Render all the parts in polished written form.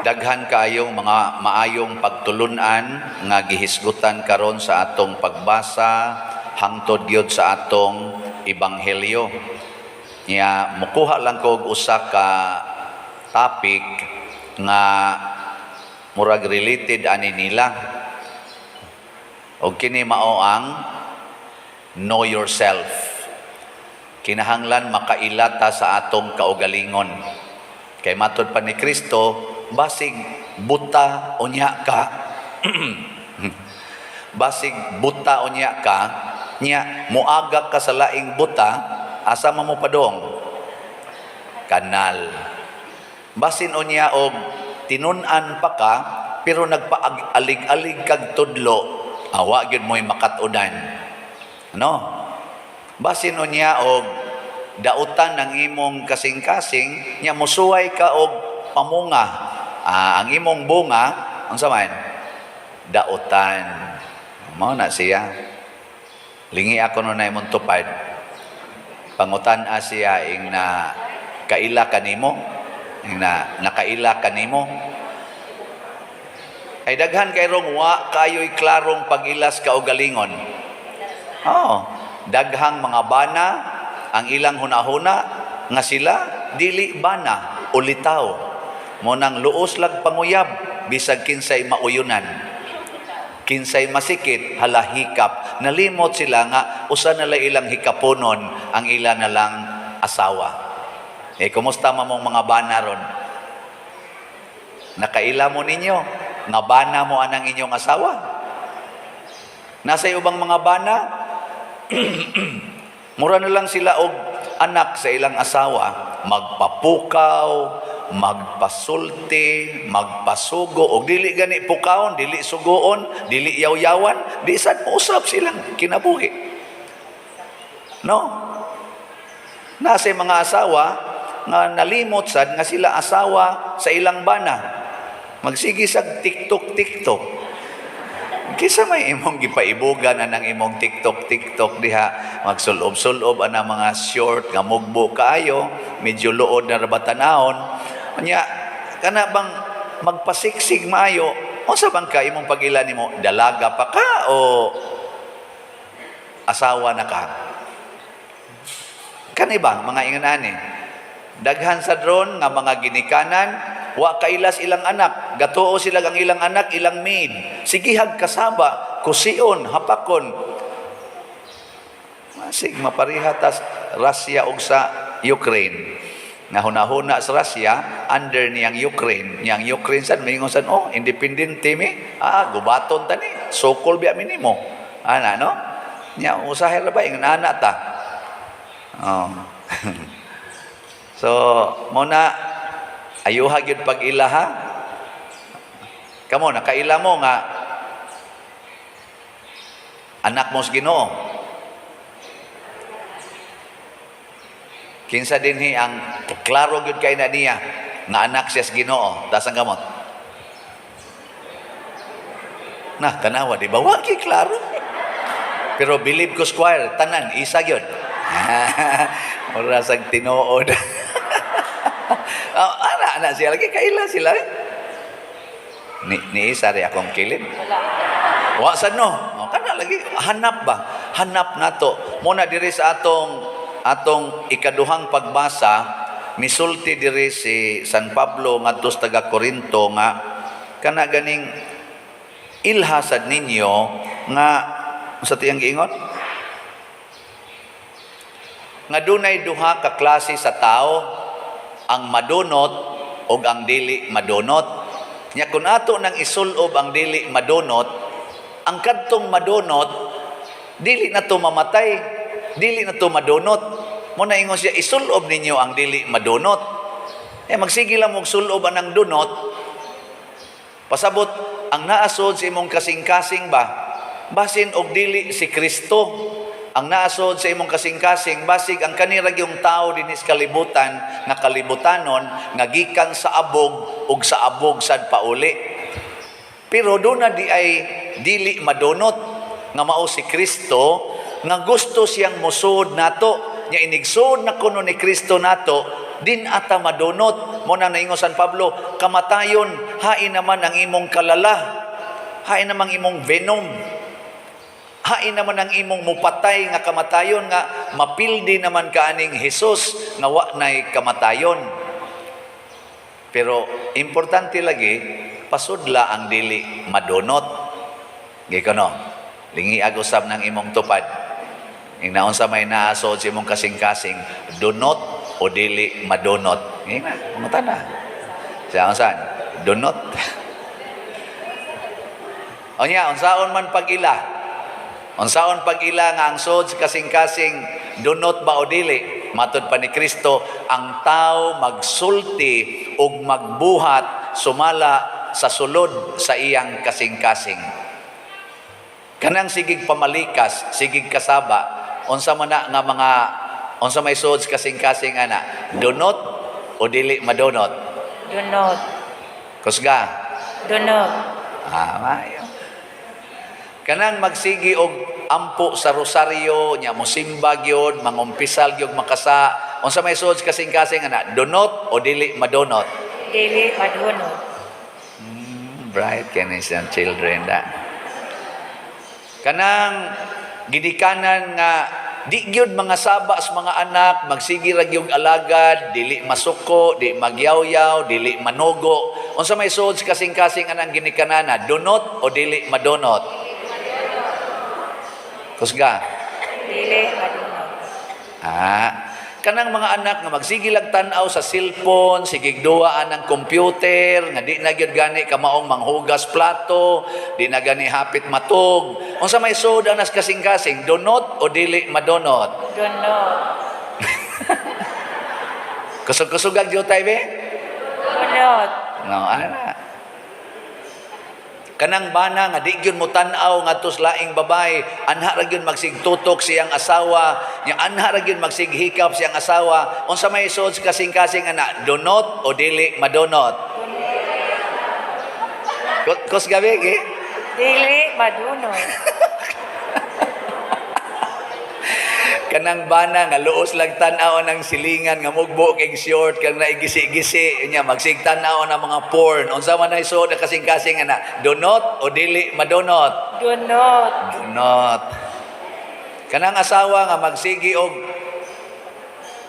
Daghan kaayong mga maayong pagtulunan nga gihisgutan karon sa atong pagbasa hangtod gyud sa atong ebanghelyo. Nya mukuha lang ko og usa ka topic nga murag related ani nila. Og kini mao ang know yourself. Kinahanglan makaila ta sa atong kaugalingon. Kay matod pa ni Kristo, basig buta unya ka, basig buta unya ka, nya muagak ka sa laing buta, asa man mo padong? Kanal. Basin unya og tinun-an pa ka, pero nagpaalig-alig kag tudlo, awa gyud mo'y makat-unan. Ano? Basin unya og dautan ang imong kasing-kasing, nya musuway ka og pamunga. Ah, ang imong bunga, unsa man? Dautan. Mao na siya. Lingi ako no na imong tupad. Pangutan-a siya ing na kaila kanimo, ing na nakaila kanimo. Ay daghan kay rong wa kayo'y klarong pag-ilas kaugalingon. Oh, daghang mga bana ang ilang hunahuna nga sila dili bana, ulitaw. Mo nang luos lag panguyab bisag kinsay mauyunan. Kinsay masikit, hala hikap. Nalimot sila nga usa na lang ilang hikaponon ang ila na lang asawa. Eh, kumusta man mong mga bana ron? Nakaila mo ninyo nga bana mo anang inyong asawa? Nasa ubang mga bana, mura na lang sila og anak sa ilang asawa, magpapukaw, magpasulti, magpasugo, og dili gani pukawon, dili sugoon, dili yaw-yawan, di sad usab silang kinabuhi. No? Nasa mga asawa nga nalimot sad nga sila asawa sa ilang bana. Magsige sag TikTok TikTok. Kisa may imong gipaibugan anang imong TikTok TikTok diha, magsulob-sulob anang mga short nga mugbo kaayo, medyo luod na ra tan-awon. Nya kana bang magpasiksig maayo, unsa bang ka imong pag-ila nimo, dalaga pa ka o asawa na ka? Kani ba mga ingon ani? Daghan sa drone nga mga ginikanan, wa kailas ilang anak, gatuo sila ang ilang anak, ilang maid. Sigihag kasaba, kusion, hapakon. Masig mapariha tas Russia og sa Ukraine. Nga hunahuna sa Russia, under niyang Ukraine. Niyang Ukraine sad maingon sad, "Oh, independent mi. Ah, gubaton ta ni. Sokol biya mi nimo." Ana, no? Nya usahay ra ba ingon ana ta. Oh. So, mo na ayuha gyud pag-ila ha. Kamo nakaila mo nga anak mo sa Ginoo. Kinsa dinhi ang klaro gyud kay na niya nga anak siya sa Ginoo? Taas ang kamot. Na tanawa di ba, wa gyud klaro. Pero believe ko square tanan isa gyud. Mura sag tinuod. Oh, ana ana siya lagi kaila sila. Eh. Ni isa ri akong kilid. Wa sad no. Oh, kana lagi hanap ba? Hanap nato. Muna diri sa atong atong ikaduhang pagbasa, misulti diri si San Pablo ngadto sa taga Korinto nga kana ganing ilha sad ninyo nga sa tiyang giingon nga dunay duha ka klase sa tao, ang madunot ug ang dili madunot. Nya kun ato nang isulob ang dili madunot, ang kadtong madunot dili na to mamatay, dili na to madunot. Mo na ingon siya, isulob ninyo ang dili madunot. Eh magsige lang og sulob anang dunot, pasabot ang naasod sa imong kasing-kasing ba, basin og dili si Kristo. Ang naasod sa imong kasing-kasing, basig ang kanira yung tao dinhi sa kalibutan nga kalibutanon nga gikan sa abog ug sa abog sad pauli. Pero doon na di ay dili madunot nga mao si Kristo nga gusto siyang musod nato. Nya inigsod na kuno ni Kristo nato. Din ata madunot. Mao nang naingon San Pablo, "Kamatayon, hain naman ang imong kalala. Hain naman imong venom. Hain naman ang imong mupatay nga kamatayon nga mapildi naman ka aning Jesus nga wa nay kamatayon." Pero importante lagi, pasudla ang dili madunot. Gikono, lingiag usab ng imong tupad. Ingna unsa may naa sa imong kasing-kasing, dunot o dili madunot. Ingna, pangutana. Siya unsan? Dunot. Onya, unsaon man pag-ila? Unsaon pag-ila nga ang sod sa kasing-kasing dunot ba o dili? Matod pa ni Kristo, ang tao magsulti ug magbuhat sumala sa sulod sa iyang kasing-kasing. Kanang sigig pamalikas, sigig kasaba, unsa man na nga mga unsa may sud sa kasing-kasing ana, dunot o dili madunot? Dunot. Kusga. Dunot. Ah, maayo. Kanang magsigi og ampo sa rosaryo, nya mosimba gyud, mangumpisal gyud makasa, unsa may sud sa kasing-kasing ana, dunot o dili madunot? Dili madunot. Bright kini siyang children da. Kanang gidikanan nga di gyud mga saba sa mga anak, magsigi ra gyud alagad, dili masuko, di magyawyaw, dili manugo. Unsa may sud sa kasing-kasing anang ginikanana, dunot o dili madunot? Kusga. Dili madunot. Ah, kanang mga anak nga magsige lag tan-aw sa cellphone, sige duwa ng computer, nga di na gyud gani kamaong manghugas plato, di na gani hapit matug. Unsa may sud anas kasing-kasing, dunot o dili madunot? Dunot. Kusog-kusugag jutay be? Dunot. No, ana. Kanang bana nga di gyud mo tan-aw ngadto sa laing babae, anha ra gyud magsigtutok siyang asawa, nya anha ra gyud magsighikap siyang asawa. Unsa may sud sa kasing-kasing ana, dunot o dili madunot? Kusga be, eh? Dili madunot. Kanang bana nga luos lang tan-aw ng silingan nga mugbo kay short kang naigisi-gisi nya magsig tan-aw ng mga porn. Unsa man ay suod ang kasing-kasing ana, dunot o dili madunot? Dunot. Dunot. Kanang asawa nga magsigi og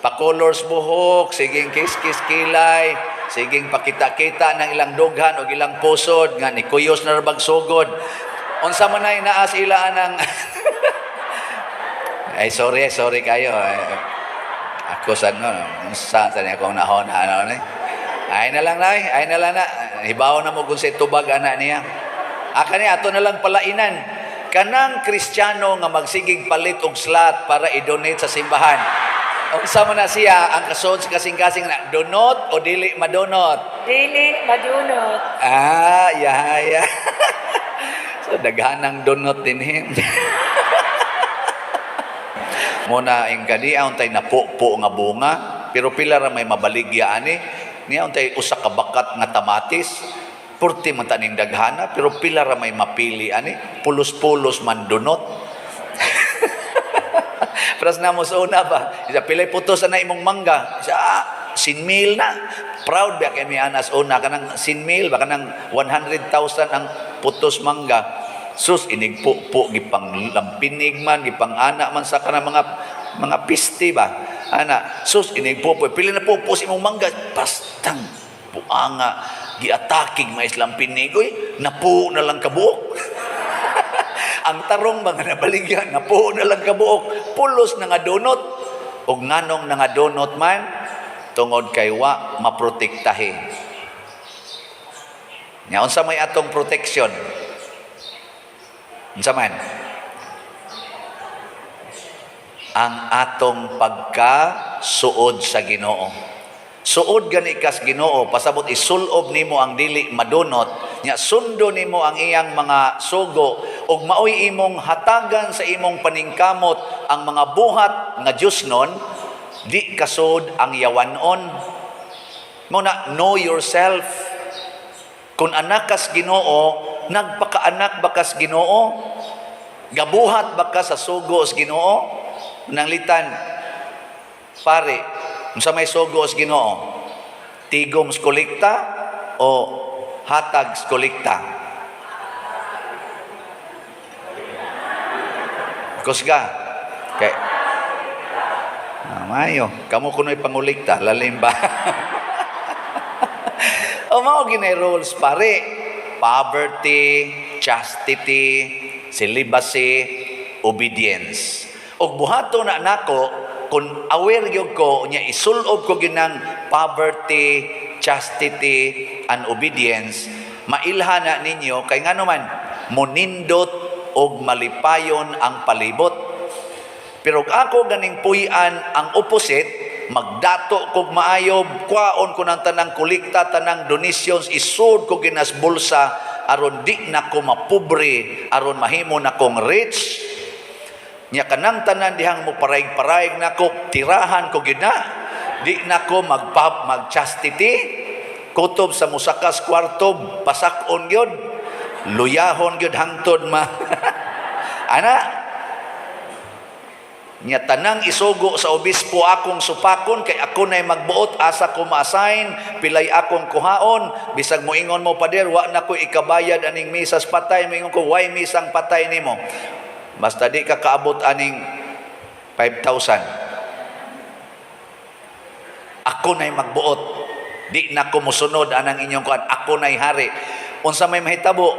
pakolors buhok, siging kiskis kilay, siging pakita-kita ng ilang dughan o ilang pusod nga ni kuyos na rabag sugod. Unsa man ay naa sa ila anang. Ay, sorry, sorry kayo. Ay, ako sa no, sa niya akong nahon ano ni. Ay na lang na, ay na lang na. Hibaw na mo kung sa tubag ana niya. Aka ni ato na lang palainan. Kanang Kristiyano nga magsigig palit og slot para i-donate sa simbahan. Unsa man na siya ang kasod sa kasing-kasing na, dunot o dili madunot? Dili madunot. Ah, yeah. So daghanang dunot din him. Muna ing kani untay napupo nga bunga, pero pila ra may mabaligya ani. Niya untay usa ka bakat nga kamatis, purti man taning daghana, pero pila ra may mapili ani, pulos-pulos man dunot. Pras na mo sa una ba? Isa pilay putos na imong mangga. Isa, ah, 100,000 na. Proud ba kay mi anas una kanang 100,000 ba, kanang 100,000 ang putos mangga. Sus, inig po gipang lampinig man, gipang ana man sa kanang mga piste ba. Ana, sus, inig po, pila na po sa imong mangga, pastang buanga giatakig mais lampinig, oy, napo na lang kabuok. Ang tarong mga nabaligya, napo na lang kabuok, pulos na nga donot. Og nganong na nga donot man, tungod kay wa maprotektahi. Nya unsa may atong protection? Unsa man? Ang atong pagka-suod sa Ginoo. Suod gani kas Ginoo, pasabot isulob nimo ang dili madunot, nya sundo nimo ang iyang mga sugo ug maoy imong hatagan sa imong paningkamot ang mga buhat nga Dios nun, di kasud ang yawanon. Mao na, know yourself. Kung anak kas Ginoo, nagpakaanak ba kas Ginoo? Gabuhat ba ka sa sugo sa Ginoo? Nanglitan, pare, Unsa may sugo sa Ginoo? Tigom sa kolekta o hatag sa kolekta? Kusga. Kay Ah, mayo, kamo kuno'y pangulikta, lalim ba? O mao ginay rules, pare. Poverty, chastity, celibacy, obedience. Og buhato na nako kung aware gyud ko nya isulob ko ginang poverty, chastity, and obedience, mailha na ninyo kay ngano man monindot og malipayon ang palibot. Pero og ako ganing puy-an ang opposite, magdato kog maayo, kwaon ko ng tanang kolekta, tanang donations, isud ko ginas bulsa aron di na ko mapobre, aron mahimo na kong rich. Nya kanang tanan dihang mo paraig-paraig nako, tirahan ko gid na. Di na ko magpap mag-chastity, kutob sa musakas kwarto, pasak-on gyud, luyahon gyud hangtod ma. Ana, nya tanang isugo sa obispo akong supakon kay ako na'y magbuot, asa ko ma-assign, pilay akong kuhaon. Bisag moingon mo, "Pader, wa na ko ikabayad aning misas patay," moingon ko, "Why misang patay nimo? Basta di ka kaabot aning 5,000, ako na'y magbuot. Di na ko musunod anang inyong kuan, ako na'y hari." Unsa may mahitabo?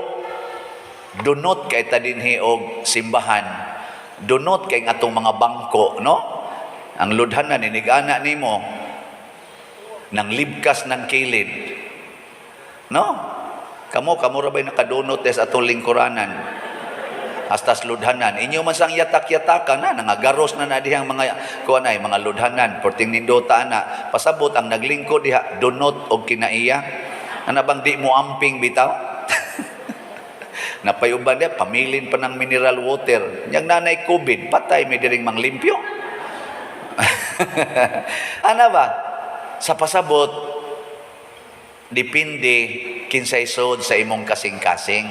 Dunot kay ta dinhi og simbahan, dunot kay ang atong mga bangko, no? Ang ludhanan inig-ana nimo nang libkas ng kilid, no? Kamo, kamo ra bay nakadunot des atong lingkuranan hasta sa ludhanan? Inyo man sang yatak-yatakan na nangagaros na na dihang mga kuan ay mga ludhanan, porting nindota ana. Pasabot ang naglingkod diha dunot og kinaiya. Ana bang di mo amping bitaw? Napayuban niya, pamilin pa ng mineral water. Yang nanay COVID, patay may diring manglimpyo. Ana ba? Sa pasabot, depende kinsay sud sa imong kasing-kasing.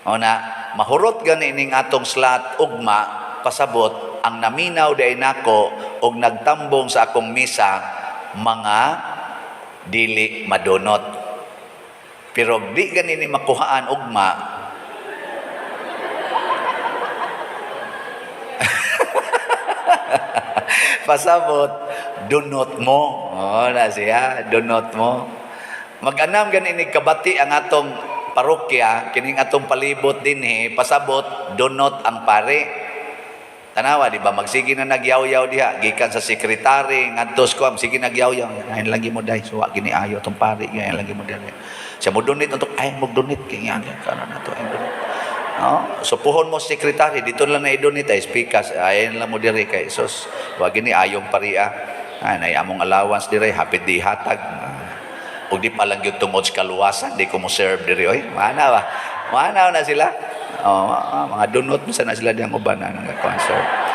O na, mahurot gani ning atong slot ugma, pasabot, ang naminaw day nako og nagtambong sa akong misa, mga dili madunot. Pero di gani ni makuhaan ugma, pasabot, dunot mo. Oh, na siya, dunot mo. Mag-anam gani ni kabati ang atong parokya, kining atong palibot dinhi, pasabot, dunot ang pare. Tanawa, di ba? Magsige na nagyaw-yaw diha, gikan sa sekretary, ngadto ko, sige nagyaw-yaw. Ayon lagi mo dai, suwa gini ayo atong pare, ayon lagi mo dai. Siya mo donate untuk ay mo donate kay nga kana na to ay donate. No? So puhon mo sekretary dito lang na i-donate ay speakers ayon lang mo diri kay sus wa gini ayong paria. Ay nay among allowance dire hapit di hatag. Ug di pa lang gyud tungod sa kaluwasan di ko mo serve diri oy. Mana ba? Mana na sila. Oh, mga dunot mo sana sila diyang uban na nag-concert.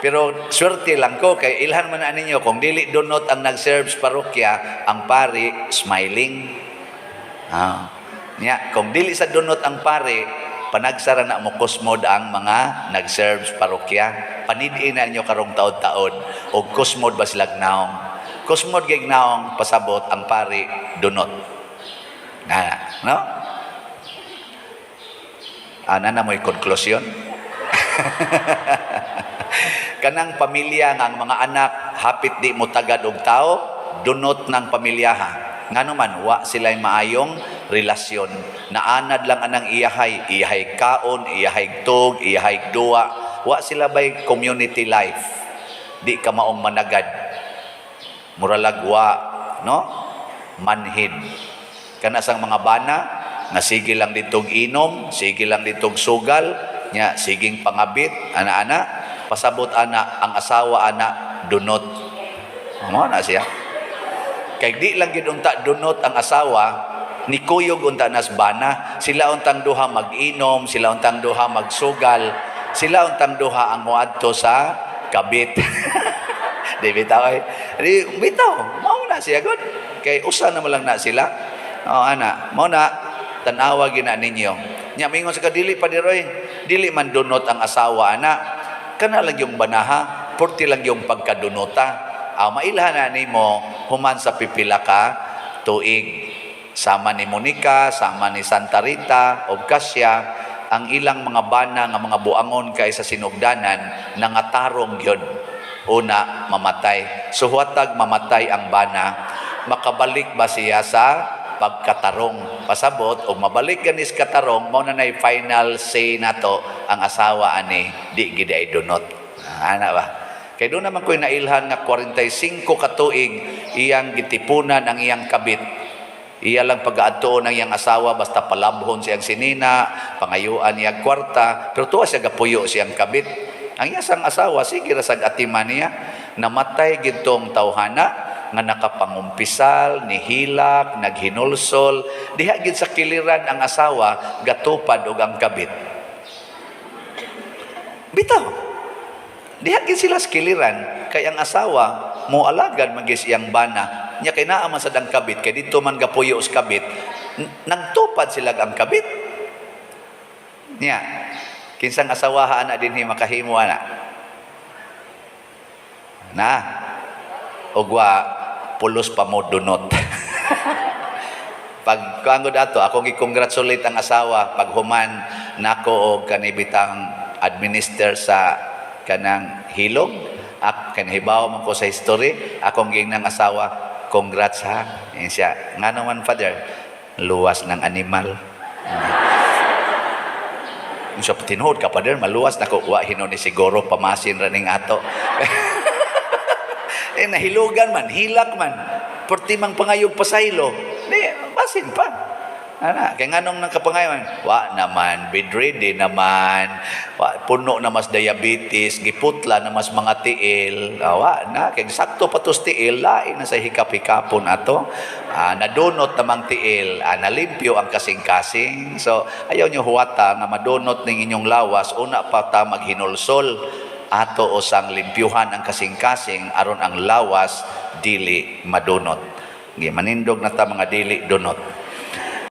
Pero swerte lang ko kay ilhan man na ninyo kung dili dunot ang nag-serve sa parokya, ang pari smiling. Ah. Nya, kung dili sa dunot ang pare, panagsara na mo kusmod ang mga nag-serve sa parokya. Panidin na ninyo karong taod-taod og kusmod ba sila naong. Kusmod gig naong, pasabot ang pari dunot. Na, no? Ana na mo'y konklusyon. Kanang pamilya nga ang mga anak hapit di mo tagad og tao, dunot ng pamilyaha. Ngano man wa sila'y maayong relasyon. Naanad lang anang iyahay, iyahay kaon, iyahay tug, iyahay duwa. Wa sila bay community life. Di ka maong managad. Muralag wa, no? Manhid. Kana sang mga bana nga sige lang ditog inom, sige lang ditog sugal, nya siging pangabit, ana-ana, pasabot ana ang asawa ana dunot. Mao na siya. Kay di lang gid unta dunot ang asawa, ni kuyog unta nas bana, sila untang duha mag-inom, sila untang duha magsugal, sila untang duha ang moadto sa kabit. Di bitaw ay. Di bitaw, mao na siya gud. Kay usa na man lang na sila. Oh, ana, mao na tan-awa gina ninyo. Nya mingon sa kadili pa diroy, dili man dunot ang asawa ana. Kana lang yung banaha, purti lang yung pagkadunota. Aw, mailhan na nimo human sa pipila ka tuig. Sama ni Monica, sama ni Santa Rita ug Kasya, ang ilang mga bana nga mga buangon kay sa sinugdanan, nangatarong gyud. Una mamatay. So huwatag mamatay ang bana, makabalik ba siya sa pagkatarong? Pasabot o mabalik ganis katarong, mao na nay final say nato, ang asawa ani di gid ay dunot. Ana ba? Kay doon naman ko'y nailhan nga 45 ka tuig iyang gitipunan ang iyang kabit. Iya lang pag-aadtoon ang iyang asawa basta palabhon siyang sinina, pangayuan niya kwarta, pero tuwa siya gapuyo siyang kabit. Ang iya sang asawa, sige ra sag atiman niya, namatay gitong tawhana nga nakapangumpisal, nihilak, naghinulsol, diha gid sa kiliran ang asawa gatupad og ang kabit. Bitaw. Diha gid sila sa kiliran kay ang asawa mo alagad man gyud siyang bana. Nya kay naa man sad ang kabit, kay didto man gapuyo sa kabit. Nagtupad sila ang kabit. Nya kinsang asawaha ana dinhi makahimo ana? Na ugwa pulos pa mo dunot. Pag kuan ato, akong gi-congratulate ang asawa pag human nako og kanibitang administer sa kanang hilog ak kanihibaw man ko sa history, akong giingnang asawa, "Congrats ha." Yan siya, "Ngano man, Father?" "Luwas ng animal." Siya, "Tinuod ka, Father, maluwas nako?" "Wa hinuon ni siguro, pamasin ra ning ato." Eh, nahilugan man, hilak man, perti mang pangayog pasaylo di basin pa. Ana, kay nganong nang kapangayon? Wa naman, bedridden naman, wa, puno na mas diabetes, giputla na mas mga tiil. Ah, wa na, kay sakto pa tos tiil, lain na sa hikap-hikapon ato. Ah, nadunot namang tiil, ah, nalimpyo ang kasing-kasing. So, ayaw nyo huwata nga madunot ning inyong lawas, una pa ta maghinulsol ato usang limpyuhan ang kasing-kasing aron ang lawas dili madunot. Gi manindog na ta mga dili dunot.